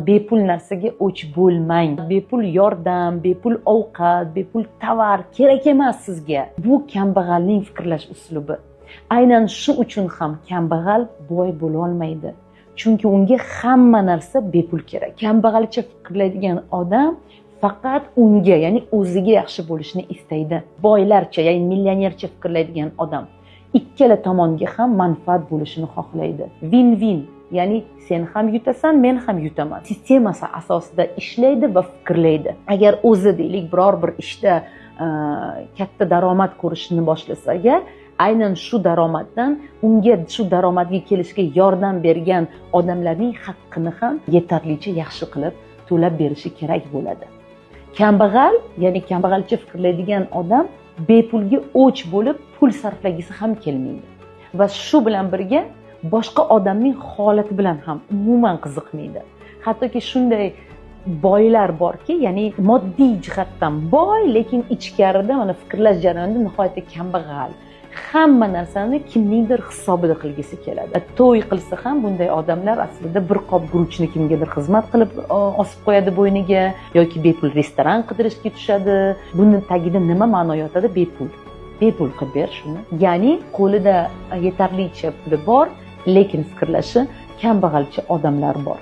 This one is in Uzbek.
Bepul narsaga o'ch bo'lmang. Bepul yordam, bepul ovqat, bepul tovar kerak emas sizga. Bu kambag'alning fikrlash uslubi. Aynan shu uchun ham kambag'al boy bo'la olmaydi. Chunki unga hamma narsa bepul kerak. Kambag'alcha fikrlaydigan odam faqat unga, ya'ni o'ziga yaxshi bo'lishni istaydi. Boylarcha, ya'ni millionercha fikrlaydigan odam ikkala tomonga ham manfaat bo'lishini xohlaydi. Win-win, ya'ni sen ham yutasan, men ham yutaman sistemasi asosida ishlaydi va fikrlaydi. Agar o'zi deylik biror bir ishda katta daromad ko'rishni boshlasa, agar aynan shu daromaddan unga, shu daromadga kelishga yordam bergan odamlarning haqqini ham yetarlicha yaxshi qilib to'lab berishi kerak bo'ladi. Kambag'al, ya'ni kambag'alcha fikrlaydigan odam bepulga o'ch bo'lib pul sarflagisi ham kelmaydi. Va shu bilan birga boshqa odamning holati bilan ham umuman qiziqmaydi. Hattoki shunday boylar borki, ya'ni moddiy jihatdan boy, lekin ichkarida mana fikrlash jarayonida nihoyatda kambag'al. Hamma narsani kimningdir hisobida qilgisi keladi. To'y qilsa ham bunday odamlar aslida bir qop guruchni kimgadir xizmat qilib osib qo'yadi bo'yniga yoki bepul restoran qidirishga tushadi. Buni tagida nima ma'no yotadi? Bepul. Bepul qilib ber shuni. Ya'ni qo'lida yetarlicha puli bor, lekin fikrlashi kambag'alcha odamlar bor.